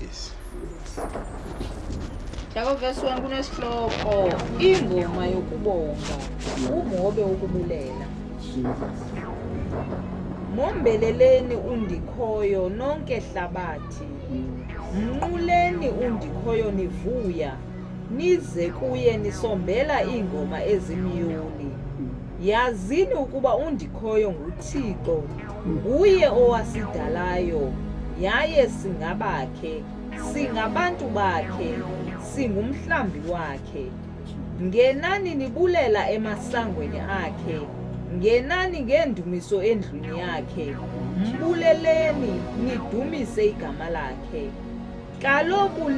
Yes. Jacob verse 1 kunesihloko ingoma yokubonga umhobe wokubulela. Jesus. Mombeleleni uNdikhoyo nonke hlabathi. Mnquleni uNdikhoyo nivuya, nize kuye nisombela iingoma ezimyoli. Yazini ukuba uNdikhoyo nguThixo, nguye owasidalayo, yaye singabakhe, singabantu bakhe, singumhlambi wakhe. Ngenani nibulela emasangweni akhe, ngenani ngeendumiso endlwini yakhe, mbuleleni nidumise igama lakhe. Kaloku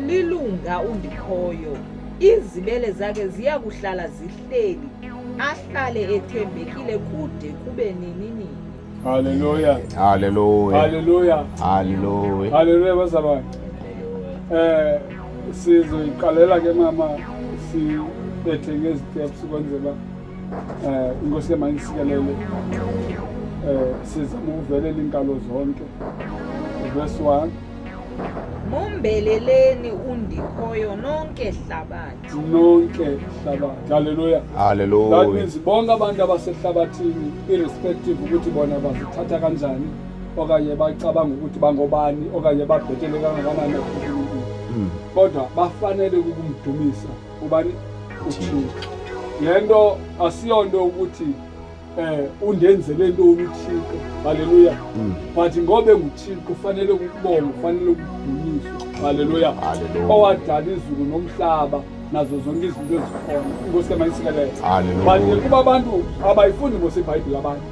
lilunga uNdikhoyo, izibele zakhe ziya kuhlala zihleli, ahlale ethembekile kude kube nini-nini. Hallelujah. Hallelujah. Hallelujah. Hallelujah. Hallelujah bazalwane. Sizoyiqalela ke mama sibethe ngezi-steps ukwenzela inkosi ke mayisikelele. Sizama ukuvelela iinkalo zonke. Verse 1. Mombeleleni uNdikhoyo nonke hlabathi. Nonke hlabathi. Hallelujah. That Hallelujah. means bonke abantu abasehlabathini, irrespective ukuthi bona bazithatha kanjani okanye bacabanga ukuthi bangobani okanye babhetele kangakanani kuNkulunkulu, kodwa bafanele ukumdumisa ubani? UThixo. Le nto asiyonto ukuthi undenzele ntoni uThixo, haleluya, but ngoba enguThixo ufanele ukubonga, ufanele ukudunyiswa, haleluya. Hallelujah. Owadala izulu nomhlaba nazo zonke izinto ezikhona. Inkosi ke mayisikelele. Hallelujah. But ke kuba abantu abayifundi mos iBhayibhile abantu,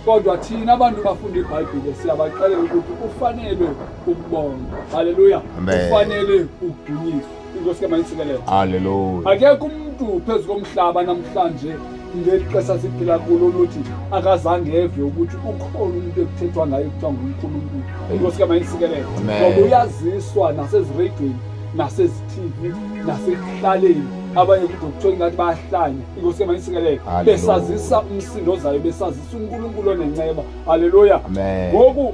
kodwa thina abantu bafunda iBhayibhile siyabaxelela ukuthi ufanelwe ukubonga, haleluya, Amen. ufanele ukudunyiswa. Inkosi ke mayisikelele. Hallelujah. Akekho umuntu phezu komhlaba namhlanje ngeli xesha siphila kulo luthi akazange eve ukuthi ukhona umuntu ekuthethwa ngaye kuthiwa nguNkulunkulu. Inkosi ke mayisikelele. Amen. Ngoba uyaziswa nasezireyidweni, nasezi-TV, nasekuhlaleni, abanye kude kuthiwa ingathi bayahlanya. Inkosi ke mayisikelele. Hallelujah. Besazisa umsindo ozayo, besazisa uNkulunkulu onenceba, haleluya. Amen. Ngoku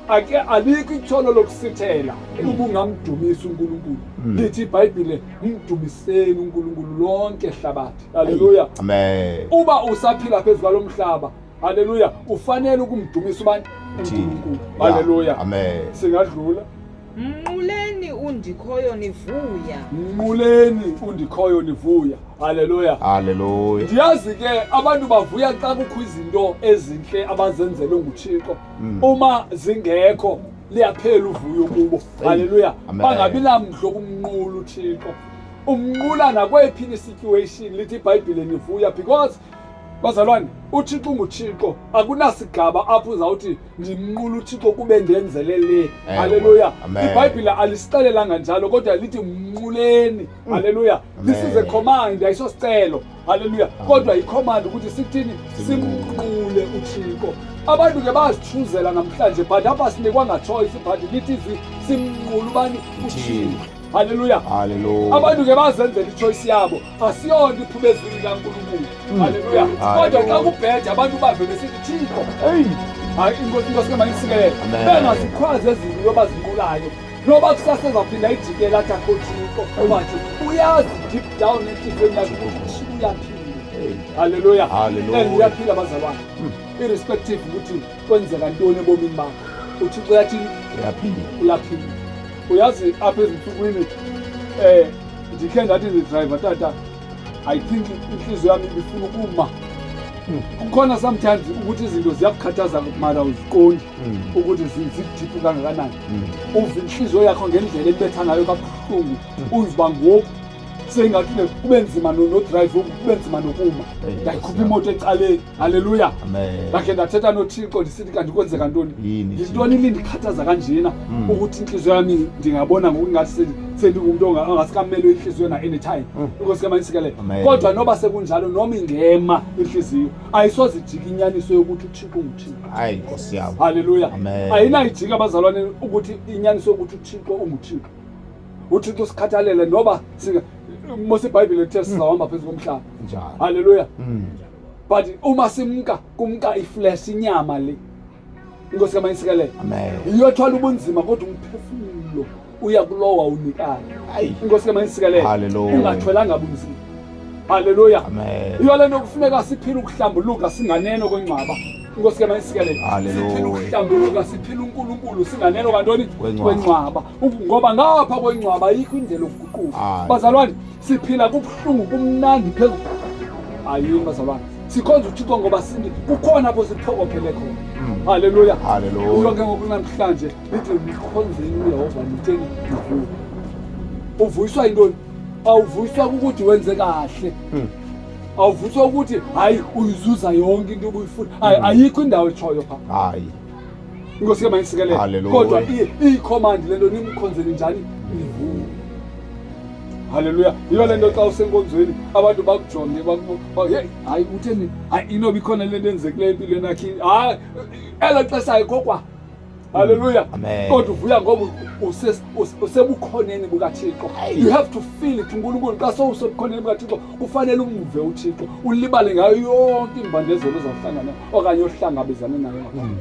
ake alikho itholo lokusithela ubungamdumisi uNkulunkulu. Lithi iBhayibhile, mdumiseni uNkulunkulu lonke hlabathi, haleluya. Amen. Uba usaphila phezu kwalo mhlaba, haleluya, ufanele ukumdumisa ubani? uNkulunkulu, haleluya. Amen. Singadlula. Mnquleni uNdikhoyo nivuya. Mnquleni uNdikhoyo nivuya, haleluya. Hallelujah. Ndiyazi ke abantu bavuya xa kukho izinto ezintle abazenzelwe nguThixo. Uma zingekho liyaphela uvuyo kubo, haleluya. Amen. Bangabi namdla okumnqula uThixo. Umnqula nakweyiphi i-situation, lithi iBhayibhile nivuya, because bazalwane uThixo unguThixo, akunasigaba apho uzawuthi ndimnqula uThixo kube ndenzele le. Ewe. Haleluya. Amen. IBhayibhile alisixelelanga njalo, kodwa lithi mnquleni, haleluya. This is a Amen. command, ayisosicelo, haleluya, kodwa i-command ukuthi sithini? Simnqule uThixo. Abantu ke bayazichuzela namhlanje, but apha sinikwanga choice, but lithi izwi simnqule ubani? UThixo, haleluya. Hallelujah. Abantu ke bazenzela i-choice yabo, asiyonto iphuma ezwini likaNkulunkulu, haleluya. Kodwa xa kubheda abantu bave besithi Thixo. Hey. Hayi, inkosi, inkosi ke mayisikelele. Amen. Bengazikhwazi ezinto abazinqulayo, noba kusasa ezawuphinda ijikela athi akho Thixo, but uyazi deep down entliziyweni yakhe ukuthi uThixo uyaphila. Hey. Haleluya. Hallelujah. And uyaphila bazalwane, irrespective ukuthi kwenzeka ntoni ebomini bakho, uThixo uyathini? Uyaphila. Uyaphila. Uyazi apha ezintsukwini ndikhe ndathi ndidrayiva tata, I think inhliziyo yami ibifuna ukuma. Kukhona sometimes ukuthi izinto ziyakukhathaza mara uziqondi ukuthi zi-deep kangakanani. Uva inhliziyo yakho ngendlela ebetha ngayo kabuhlungu, uziba ngoku seyingathi kube nzima no-drive, kube nzima nokuma. Hey, Ndayikhupha imoto ecaleni, haleluya. Amen. Ndakhe ndathetha noThixo ndisithi kanti kwenzeka ntoni? Yini, Yintoni lindikhathaza kanjena ukuthi inhliziyo yami ndingabona ngokungathi sendingumntu ongasikamelwe inhliziyo na anytime? Inkosi ke mayisikelele. Amen. Kodwa noba sekunjalo, noma ingema inhliziyo, ayisoze ijike inyaniso yokuthi uThixo unguThixo. Hayi, Nkosi yami. Haleluya. Amen. Ayinayijika abazalwane ukuthi inyaniso yokuthi uThixo unguThixo. UThixo usikhathalele noba mos iBhayibhile ithe sizawuhamba phezu komhlaba. Njalo. Haleluya. But uma simka, kumka i-flesh, inyama le. Inkosi kamayisikelele. Amen. Iyothwala ubunzima kodwa umphefumulo umphefumlo uya kulowo wawunikayo. Inkosi ke mayisikelele. Ungathwelanga bunzima. Haleluya. Yiyo le nto kufuneka siphile ukuhlambuluka singaneno kwengcwaba. Inkosi ke mayisikelele. Siphile ukuhlambuluka siphile uNkulunkulu singaneno kantoni kwengcwaba. Ngoba ngapha kwengcwaba ayikho indlela yokuguquka. Bazalwane, siphila kubuhlungu kumnandi phezu. Ayini bazalwane. Sikhonza uThixo ngoba sini kukhona apho siphokophele khona. Haleluya. Haleluya. Ke ngoku namhlanje lithi nikhonzeni uYehova nitheni nivuke. Uvuyiswa yintoni? Awuvuyiswa ukuthi wenze kahle. Awuvuyiswa ukuthi hayi uyizuza yonke into obuyifuna. Hayi ayikho indawo etshoyo pha. Hayi. Inkosi ke mayisikelele. Kodwa iyicommand le nto nimkhonzeni njani? Nivuke. Haleluya. Yiyo le nto xa usenkonzweni abantu bakujonge hey hayi utheni? Hayi inoba ikhona le nto enzekileyo empilweni yakhe. Hayi elo xesha ayikho kwa. Haleluya. Kodwa uvuya ngoba usebukhoneni bukaThixo. You have to feel it. uNkulunkulu xa sowusebukhoneni bukaThixo kufanele umve uThixo, ulibale ngayo yonke imbandezelo ozawuhlangana okanye ohlangabezane nayo ngaphandle.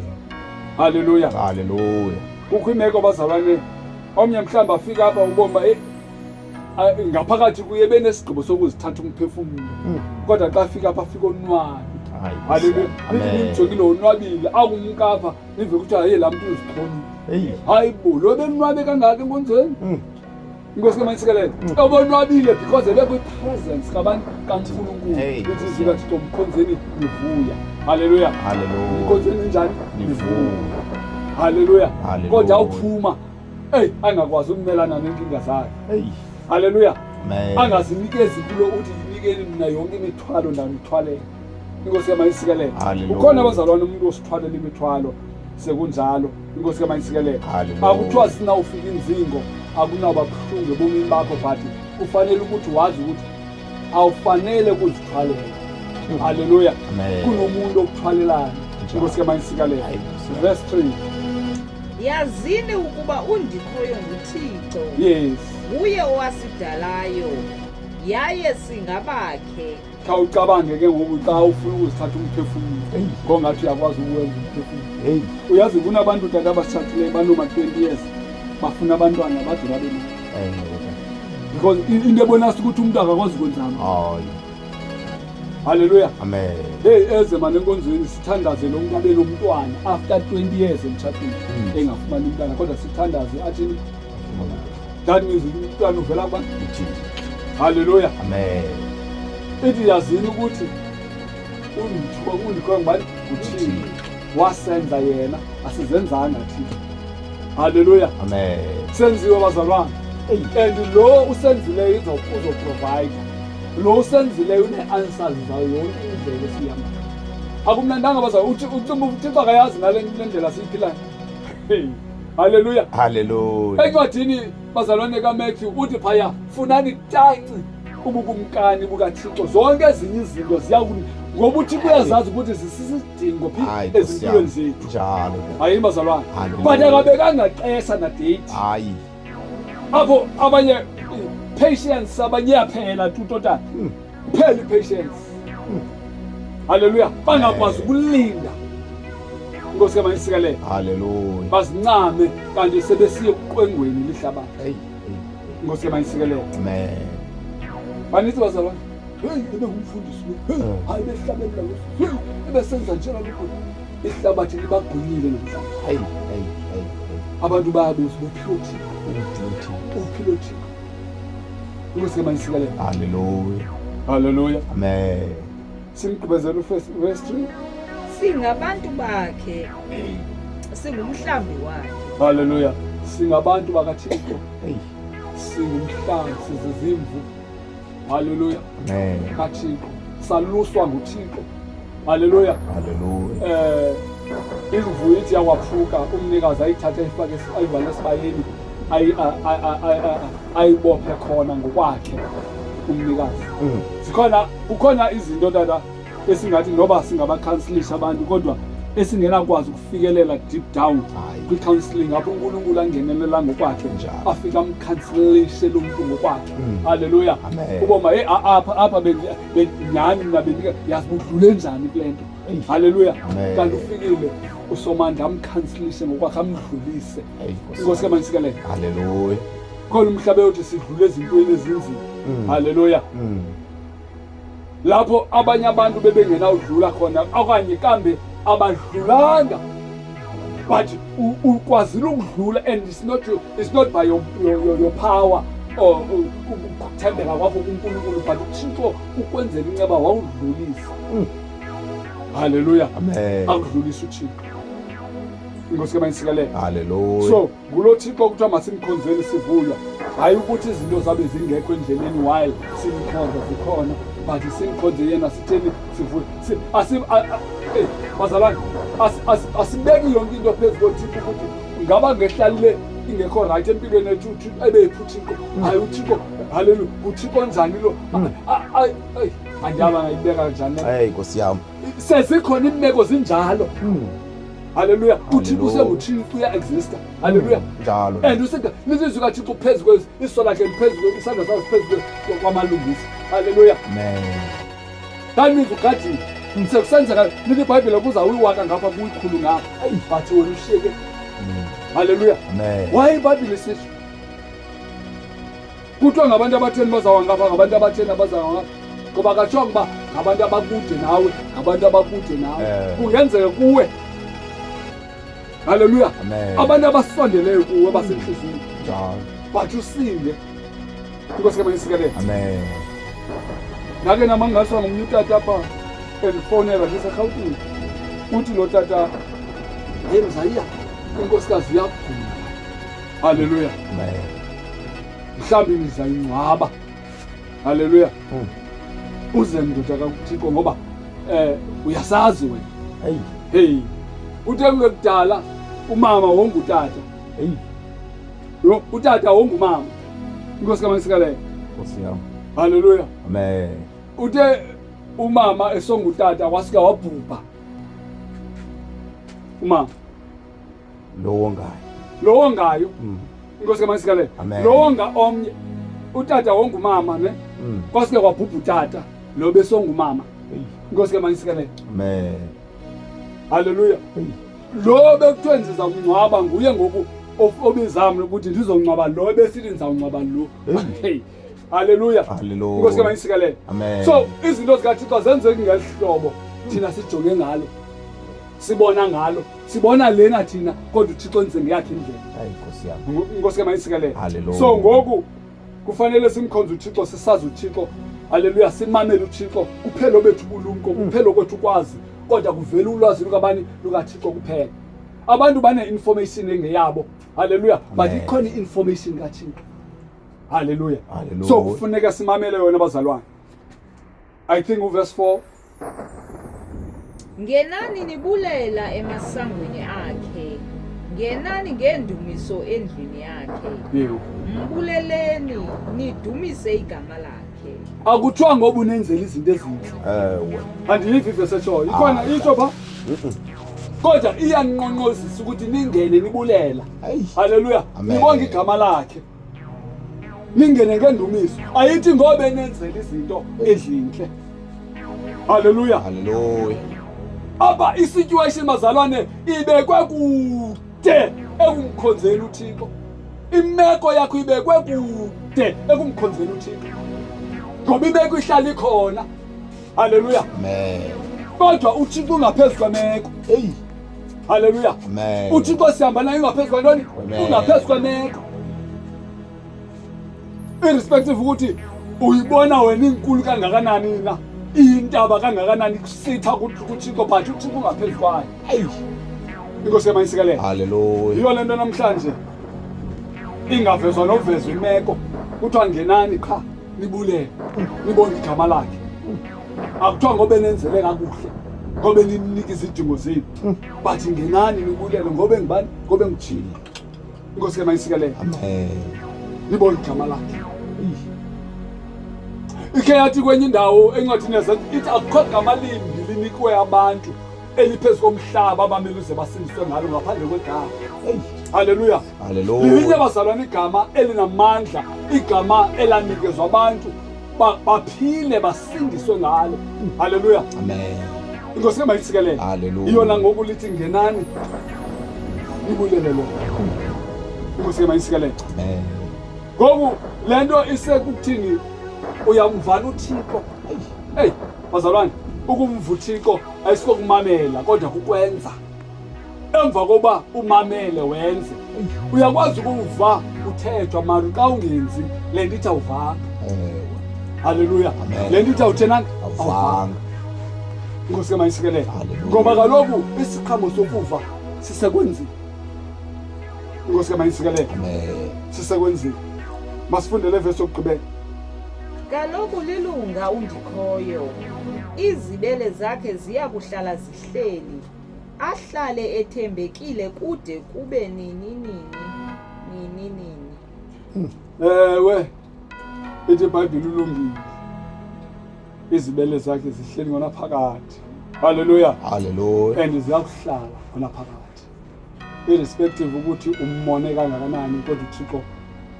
Haleluya. Haleluya. Kukho imeko bazalwane, omnye mhlawumbi afika apha ubona uba ngaphakathi kuye benesigqibo sokuzithatha umphefumlo. Kodwa xa afika apha afika onwabe. Haleluya. Nithi nimjongile onwabile, akumka apha nive kuthiwa hey laa mntu uzixhomile. Hayi bo, lo benwabe kangaka enkonzweni. Inkosi ke mayisikelele. Obonwabile because ebekwi-presence kabantu kaNkulunkulu. Lithi izwi likaThixo mkhonzeni nivuya. Haleluya. Haleluya. Mkhonzeni njani? Nivuya. Haleluya. Kodwa uphuma eyi angakwazi ukumelana neenkinga zakhe. Haleluya. Angazinikezi kulo uthi yinikeni mna yonke imithwalo ndanithwalela. Inkosi ke mayisikelele. Ukhona abazalwane umuntu osithwalela imithwalo sekunjalo. Inkosi ke mayisikelele. Akuthiwa sinawufika inzingo akunawuba buhlungu ebomini bakho, but kufanele ukuthi wazi ukuthi awufanele ukuzithwalela. Haleluya. Kunomuntu okuthwalelayo. Inkosi ke mayisikelele. Verse 3. Yazini ukuba uNdikhoyo nguThixo. Yes. Nguye owasidalayo yaye singabakhe. Khawucabange ke ngoku xa ufuna ukuzithatha umphefumlo ngongathi uyakwazi ukuwenza umphefumlo. Uyazi kunabantu tata abasitshatileyo banoma-20 years bafuna abantwana bade babe nabo. Because into ebonisa ukuthi umuntu akakwazi ukwenzana. Haleluya. Amen. Hey eze mane enkonzweni sithandaze lo muntu abe nomntwana after 20 years emtshatweni engafumani umntwana, kodwa sithandaze athini? That means umntwana uvela kuba Haleluya. Amen. Ithi yazini ukuthi undikho ngubani? UThixo. Wasenza yena, asizenzanga thina. Haleluya. Amen. Senziwe bazalwane. And lo usenzileyo uzoprovide. Lo usenzileyo une-answers zayo yonke indlela esihambayo. Akumnandanga bazalwane, ucinga uThixo akayazi nale ndlela siyiphilayo. Haleluya. Haleluya. Encwadini bazalwane kaMatthew uthi phaya funani tanci ubukumkani bukaThixo, zonke ezinye izinto ziya ngoba uThixo uyazazi ukuthi zisisidingo phi ezimpilweni zethu. Njalo. Hayi bazalwane. But akabekanga xesha na date. Hayi. Apho abanye patience abanye iyaphela tu total. Phela i-patience. Haleluya. Bangakwazi ukulinda. Inkosi ke mayisikelele. Haleluya. Bazincame kanti sebesiye kuqwengweni lihlabathi. Inkosi ke mayisikelele. Amen. Baninzi bazalwane. Hey, ebengumfundisi lo. Hey, hayi behlabelela lo. Hey, ebesenza njena lokho. Ihlabathi libagwinyile namhlanje. Hey, hey, hey. Abantu bayabuza uphi uThixo? Uphi lo Thixo? Inkosi ke mayisikelele. Haleluya. Haleluya. Amen. Simgqibezela uverse 3. Singabantu bakhe. Singumhlambi wakhe. Haleluya. Singabantu bakaThixo. Singumhlambi, sizizimvu. Haleluya. Amen. KaThixo. Saluswa nguThixo. Haleluya. Haleluya. Imvu ithi yakwaphuka umnikazi ayithathe ayifake ayivale esibayeni ayibophe khona ngokwakhe umnikazi. Zikhona kukhona izinto tata esingathi noba singabacounselisha abantu kodwa esingenakwazi ukufikelela deep down kwi-counseling apho uNkulunkulu angenelela ngokwakhe afika amcounselishe lo muntu ngokwakhe. Haleluya. Uboma hey apha apha benyani mna bendike yazi budlule njani kule nto. Haleluya. Kanti ufikile uSomandla amkhansilise ngokwakhe amdlulise. Inkosi kamanisikelele. Haleluya. Khona umhlaba yothi sidlule ezintweni ezinzima. Haleluya. Lapho abanye abantu bebengenawudlula khona okanye kambe abadlulanga, but ukwazile ukudlula, and it's not by your power or ukuthembeka kwakho kuNkulunkulu, but uThixo ukwenzela inceba wawudlulisa. Haleluya. Amen. Akudlulisa uThixo. Inkosi kamayisikelele. Haleluya. So ngulo Thixo kuthiwa masimkhonzeni sivuya, hayi ukuthi izinto zabe zingekho endleleni while simkhonza, zikhona, but simkhonze yena sitheni? Sivuya. Bazalwane, asibeki yonke into phezu koThixo ukuthi ngaba ngehlalile ingekho right empilweni yethu, uThixo ebephi? UThixo, hayi uThixo. Haleluya. UThixo onjani lo? Andiyaba ngayibeka njani. Hey, Nkosi yami. Sezikhona iimeko zinjalo. Haleluya. UThixo usenguThixo, uya-exista. Haleluya. Njalo. And useka lilizwi kaThixo phezu kwezi, iso lakhe liphezu, isandla sakhe siphezu kwamalungisa. Haleluya. Amen. That means ugadile, sekusenzeka lithi iBhayibhile kuza uyiwaka ngapha kuyikhulu ngapha, but wena ushiyeke. Haleluya. Amen. Why iBhayibhile isitsho kuthiwa ngabantu abatheni bazawa ngapha, ngabantu abatheni abazawa ngapha? Ngoba katshongo uba ngabantu abakude nawe, ngabantu abakude nawe. Kungenzeka kuwe. Haleluya. Amen. Abantu abasondeleyo kuwe basentliziyweni, Njalo. but usinde. Inkosi kamayisikelele. Amen. Ndake namangaswa ngomnye utata apha endifowunela ndiseRhawutini. Uthi lo tata, "Hey mzayiya, inkosikazi uyagula." Haleluya. Amen. Mhlawumbi ndizayingcwaba. Haleluya. Uze mndoda kaThixo, ngoba uyasazi wena. Hey. Hey, uthe kungekudala umama wongutata. Hey. Yo, utata wongumama. Inkosi kamayisikelele. Nkosi yami. Haleluya. Amen. Uthe umama esongutata wasuka wabhubha umama. Lowo ngayo. Lowo ngayo. Inkosi kamayisikelele. Amen. Lowo nga omnye utata wongumama ne. Kwasuke kwabhubha utata lo besongumama. Hey. Inkosi kamayisikelele. Amen. Haleluya. Hey. Lo bekuthiwe ndizawungcwaba nguye ngoku obizam ukuthi ndizongcwaba lo ebesithi ndizawungcwaba lo. Hey. Hey. Haleluya. Haleluya. Inkosi kamayisikelele. Amen. So izinto zikaThixo zenzeki ngeli hlobo thina sijonge ngalo, sibona ngalo, sibona lena thina, kodwa uThixo enze ngeyakhe indlela. Hayi, Nkosi yami. Inkosi kamayisikelele. Haleluya. So ngoku kufanele simkhonze uThixo, sisazi uThixo. Haleluya. Simamele uThixo kuphela, obethu ubulumko kuphela, okwethu ukwazi, kodwa kuvela ulwazi lukabani? LukaThixo kuphela. Abantu bane-information engeyabo. Haleluya. But Amen. ikhona i-information kaThixo. Haleluya. Haleluya. So kufuneka simamele yona, bazalwane. I think uverse 4. Ngenani nibulela emasangweni akhe, ngenani ngendumiso endlini yakhe. Yebo. Mbuleleni, nidumise igama lakhe. Akuthiwa ngoba unenzela izinto ezinhle. Ewe. Andiyivi ivesi etshoyo ikhona. Ah. Itsho pha, kodwa iyanqonqozisa ukuthi ningene nibulela. Hayi. Haleluya. Amen. Nibonge igama lakhe, ningene ngendumiso. Ayithi ngoba enenzela izinto ezinhle. Haleluya. Haleluya. Apha isituation, bazalwane, ibekwe kude ekumkhonzeni uThixo. Imeko yakho ibekwe kude ekumkhonzeni uThixo, ngoba imeko ihlala ikhona. Haleluya. Amen. Kodwa uThixo ungaphezu kwemeko. Hey. Haleluya. Amen. UThixo sihamba naye ungaphezu kwantoni? Kwemeko. Ungaphezu kwemeko, irrespective ukuthi uyibona wena inkulu kangakanani na, iyintaba kangakanani kusitha kuThixo, but uThixo ungaphezu kwayo. Hey. Inkosi yamayisikelele. Haleluya. Yiyo le nto namhlanje ingavezwa novezwa imeko, kuthiwa ngenani qha nibulele, nibonge igama lakhe. Akuthiwa ngoba enenzele kakuhle, ngoba eninike izidingo zenu, but ngenani nibulele ngoba engubani? Ngoba enguThixo. Inkosi ke mayisikelele. Amen. Nibonge igama lakhe. Ikhe yathi kwenye indawo encwadini yazenzo, ithi akukho gama limbi linikwe abantu eliphezu komhlaba abamele uze basindiswe ngalo ngaphandle kwegama. Hey. Haleluya. Haleluya. Linye, bazalwane, igama elinamandla, igama elanikezwa abantu baphile basindiswe ngalo. Haleluya. Amen. Inkosi ke mayisikelele. Hallelujah. Iyona ngoku lithi ngenani nibulele lo. Inkosi ke mayisikelele. Amen. Ngoku le nto isekuthini uyamvala uThixo. Hey, bazalwane, ukumva uThixo ayisikokumamela kodwa kukwenza. Emva koba umamele wenze. Uyakwazi ukuva uthethwa mara xa ungenzi le nto ithi awuvanga. Ewe. Haleluya. Amen. Le nto ithi awuthenanga Awuvanga. Inkosi ke mayisikelele. Hallelujah. Ngoba kaloku isiqhamo sokuva sisekwenzile. Inkosi ke mayisikelele. Amen. Sisekwenzile. Masifunde le verse yokugqibela. Kaloku lilunga uNdikhoyo, izibele zakhe ziya kuhlala zihleli, ahlale ethembekile kude kube nini-nini, nini-nini. Ewe. Ithi iBhayibhile ulungile. Izibele zakhe zihleli ngonaphakade. Haleluya. Hallelujah. And ziyakuhlala ngonaphakade. Irrespective ukuthi ummone kangakanani kodwa uThixo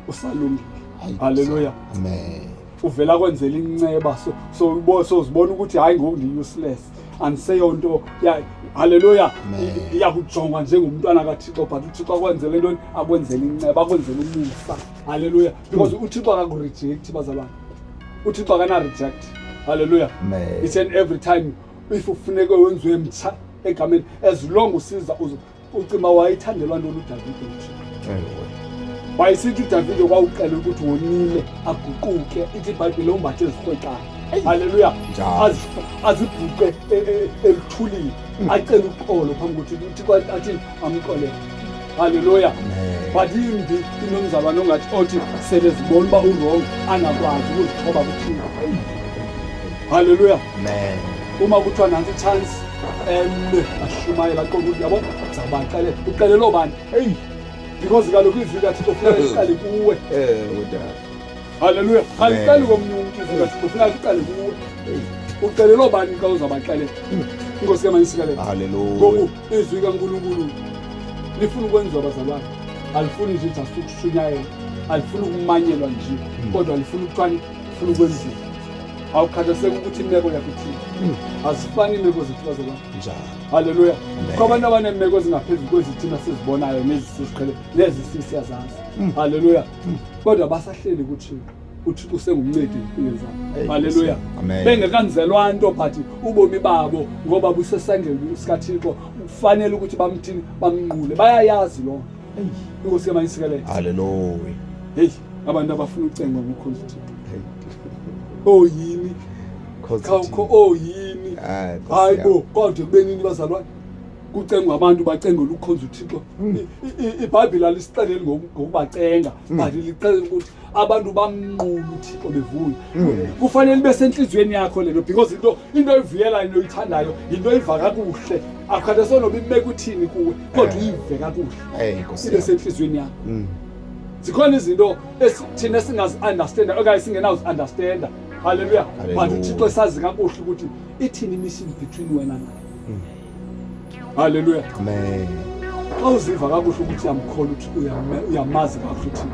usalungile. Hayi, Haleluya. Amen. Uvela kwenzela inceba so so so uzibona ukuthi hayi ngoku ndi useless andiseyonto ya haleluya Amen. iyakujongwa njengomntwana kaThixo but uThixo akwenzele ntoni akwenzele inceba akwenzele umusa haleluya because uThixo akakureject bazalwane uThixo akana reject haleluya Amen. each and every time if ufuneke wenziwe mtsha egameni as long usiza ucima wayithandelwa ntoni uDavide uThixo Ewe. Wayesithi uDavide kwawuxela ukuthi wonile aguquke ithi iBhayibhile umbathe ezirhwexayo haleluya Njalo. Azibhuqe eluthulini acele uxolo phambi kokuthi uThixo athi amxolele haleluya Amen. but imbi inomzalwane ongathi othi sele zibona uba urongo angakwazi ukuzithoba kuThixo haleluya Amen. uma kuthiwa nantsi i-chance eme ashumayela aqonda ukuthi yabo ndizawubaxelela uxelele oobani Hey. because kaloku izwi likaThixo funeka liqale kuwe Ewe dad. haleluya Amen. aliqali komnye umntu izwi likaThixo funeka liqale kuwe Hey. uxelele oobani xa uzabaxelela inkosi ke mayisikelele Hallelujah. ngoku izwi kaNkulunkulu lifuna ukwenziwa bazalwane alifuni nje just ukushunyayela alifuni ukumanyelwa nje kodwa lifuna ukuthiwani lifuna ukwenziwa awukhathaliseki ukuthi imeko yakho ithini azifani iimeko zethu bazalwane Njalo. haleluya Amen. kukho abantu abaneemeko ezingaphezulu kwezi thina sizibonayo nezi siziqhele nezi siyazazi haleluya kodwa basahleli kuThixo uThixo usengumncedi empilweni zabo Hey, haleluya Amen. bengekanzelwa nto but ubomi babo ngoba busesandleni sikaThixo kufanele ukuthi bamthini bamnqule bayayazi loo nto Hey. inkosi ke mayisikelele Hallelujah. heyi abantu abafuna ucengwa ngokukhonza uThixo Hey. oyini Khonza khawukho uThixo. oyini Hayi, Nkosi hayi bo yami. kodwa kubenini bazalwane kucengwa abantu bacengela ukukhonza uThixo iBhayibhile alisixeleli ngokubacenga but lixelela ukuthi abantu bamnqula uThixo bevuya kufanele ibe sentliziyweni yakho lento because into oyivuyelayo into oyithandayo into oyiva kakuhle akukhathaliseki noba imeko ithini kuwe kodwa uyive kakuhle Hey, Nkosi ibe yami. sentliziyweni yakho zikhona izinto thina singazi-understanda okanye singenawuzi-understanda haleluya but Hallelujah. uThixo esazi kakuhle ukuthi ithini imission between wena naye haleluya Amen. Xa uziva kakuhle ukuthi uyamkholwa uThixo uyamazi kakuhle uThixo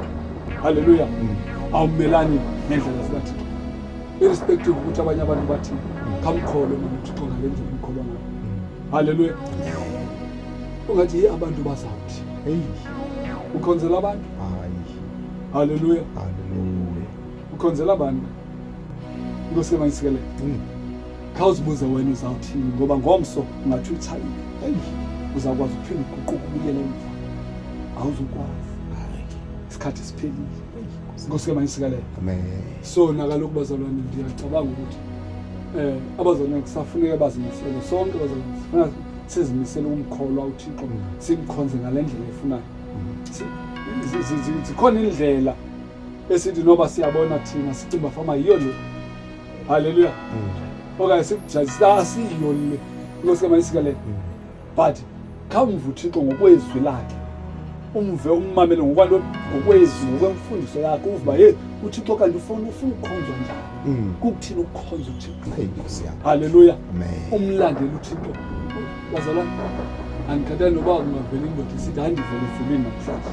haleluya awumelani neendlela zikaThixo irrespective ukuthi abanye abantu bathini khamkholwe mani uThixo ngale ndlela umkholwa ngayo haleluya ungathi ye abantu bazawuthi Hey. ukhonzela abantu Hayi. haleluya Hallelujah. ukhonzela abantu inkosi mayisikelele khawuzibuze wena uzawuthini ngoba ngomso ungathi utshayile Hey. uzawukwazi ukuphinda uguquke ubuyele emva awuzukwazi Hayi. isikhathi siphelile inkosi mayisikelele Amen. so nakaloku bazalwane ndiyacabanga ukuthi abazalwane kusafuneka bazimisele sonke bazalwane sifuna sizimisele ukumkholwa uThixo simkhonze ngale ndlela efunayo zikhona indlela esithi noba siyabona thina sicinga fama yiyo le haleluya okanye sikujazisa asiyiyo le inkosi mayisikelele but khawumve uThixo ngokwezwi lakhe umve ummamele ngokwantoni ngokwezwi ngokwemfundiso yakhe uve uba hey uThixo kanti ufuna ukukhonzwa njani kukuthini ukukhonza uThixo Hey, Nkosi yami. haleluya Amen. umlandele uThixo bazalwane andikhathali noba kungavela indoda isithi hayi ndivele ezulwini namhlanje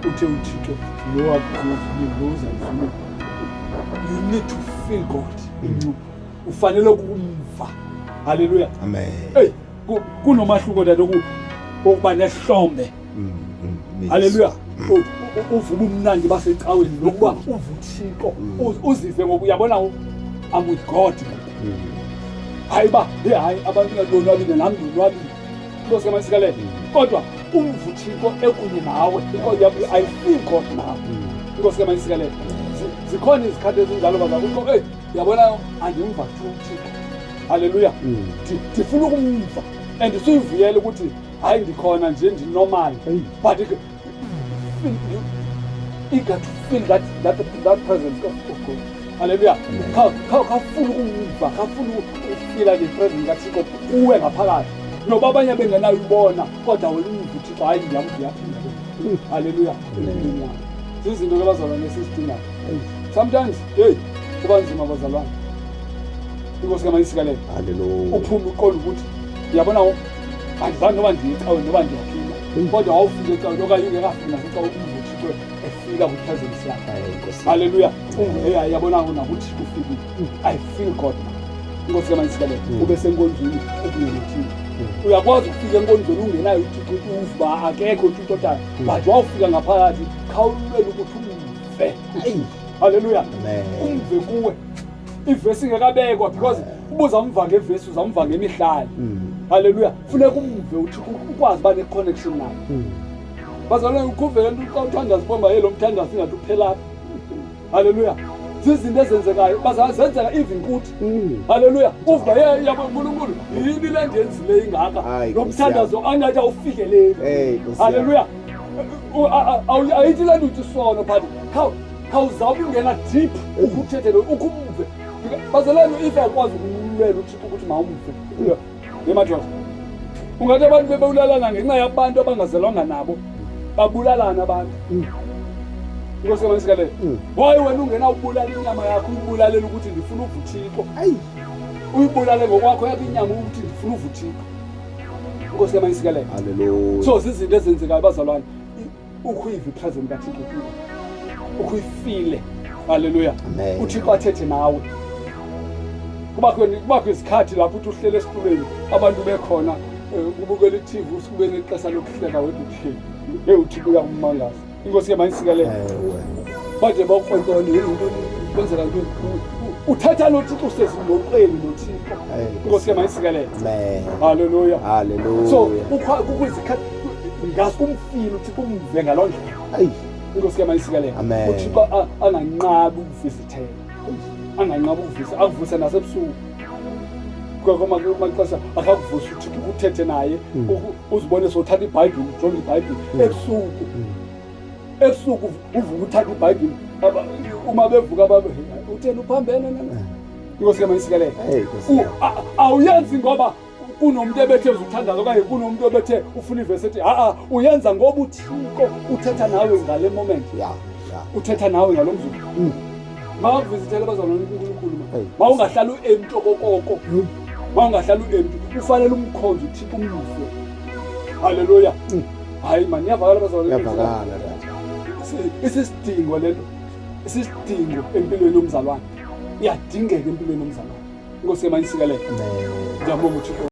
uthe uThixo lo akukho ezulwini lo uza ezulwini you need to feel God in you ufanele ukumva Haleluya. Amen. Hey, kunomahluko tata wokuba nehlombe. Haleluya. Uva ubumnandi basecaweni nokuba uva uThixo, uzive ngoku uyabona I'm with God. Hayi ba, hey hayi abantu ngabonwabile nami ndonwabile. Inkosi kaMasikelele. Kodwa umva uThixo ekunye nawe. I feel God now. Inkosi kaMasikelele. Zikhona izikhathi ezinjalo baza hey uyabona andimva tu uThixo. Haleluya. Ndifuna ukumva and suyivuyela ukuthi hayi ndikhona nje ndinormal. But eager to feel that presence of God. Hallelujah. Khafuna ukumva, khafuna ukufila le presence kaThixo kuwe ngaphakathi. Noba abanye bengenayo ubona kodwa wena umva uThixo hayi ndiyamva uyaphinda. Hallelujah. Empilweni yakho. Zizinto ke bazalwane esizidingayo. Sometimes hey kuba nzima bazalwane. Inkosi kaMasikelele. Hallelujah. Uphume uqonda ukuthi uyabona andizange noba ndiye ecaweni noba ndiyaphila. Kodwa wawufika ecaweni okanye ungekafiki nasecaweni umva uThixo efika kwi-presence yakhe. Hallelujah. Hey yabona nakuThixo ufikile. I feel God now. Inkosi kaMasikelele. Ube senkonzweni ukunye noThixo. Uyakwazi ukufika enkonzweni ungenayo uThixo uva uba akekho uThixo otayo. But wawufika ngaphakathi khawulwele ukuthi umve. Hallelujah. Umve kuwe. Ivesi ingekabekwa because uba uzamva ngevesi uzamva ngemihlali. Hallelujah. Funeka umve uThixo ukwazi uba ne-connection naye. Bazalwane ukhuve le nto xa uthandaza ubomba hey lo mthandazo ingathi uphela apha. Hallelujah. Zizinto ezenzekayo bazalwane zenzeka even kuthi. Hallelujah. Uva hey yabo uNkulunkulu yini le ndiyenzileyo ingaka. Lo mthandazo angathi awufikeleli. Hallelujah. Ayithi le nto uthi sono but khawuzame ungena deep ukuthethele ukumve. Bazalwane if awukwazi ukumlwela uThixo ukuthi mawumve. Yemadoda. Ungathi abantu bebulalana ngenxa yabantu abangazelwanga nabo. Babulalana abantu. Inkosi kaMasikelele. Why wena ungena ubulala inyama yakho uyibulalela ukuthi ndifuna uva uThixo. Uyibulale ngokwakho yakho inyama ukuthi ndifuna uva uThixo. Inkosi kaMasikelele. Hallelujah. So zizinto ezenzekayo bazalwane. Ukhuyiva ipresence kaThixo kuwe. Ukhuyifile. Hallelujah. uThixo athethe nawe. Kubakho izikhathi lapho uthi uhlele esitulweni abantu bekhona kubukela i-TV usube nexesha lokuhleka wedwa uthini. Hey uThixo uyakumangaza. Inkosi ke mayisikelele. Bade bawukrokrone yintoni kwenzeka ntoni? Uthetha noThixo usezingxoxweni noThixo. Inkosi ke mayisikelele. Amen. Hallelujah. Hallelujah. So kukho izikhathi ngaske umfile uThixo umve ngaloo ndlela. Inkosi ke mayisikelele. uThixo anganqabi ukuvizithela. Anganqabi ukuvisa, akuvuse nasebusuku. Kwamaxesha akakuvusa uThixo uthethe naye, uzibone sowuthatha iBhayibhile, ujonge iBhayibhile ebusuku. Ebusuku uvuka uthatha iBhayibhile. Uma bevuka babe utheni uphambene na? Inkosi ke mayisikelele. Awuyenzi ngoba kunomuntu ebethe uzuthandaza okanye kunomuntu ebethe ufuna ivesi ethi ha-a, uyenza ngoba uThixo uthetha nawe ngale moment. Uthetha nawe ngalo mzuzu. Mawakuvizithele bazalwane uNkulunkulu ma. Mawungahlali u-empty okokoko. Mawungahlali u-empty, ufanele umkhonze uThixo umve. Hallelujah. Hayi man, iyavakala bazalwane. Iyavakala tata. Isisidingo lento. Isisidingo empilweni yomzalwane. Iyadingeka empilweni yomzalwane. Inkosi ke mayisikelele. Ngiyabonga uThixo.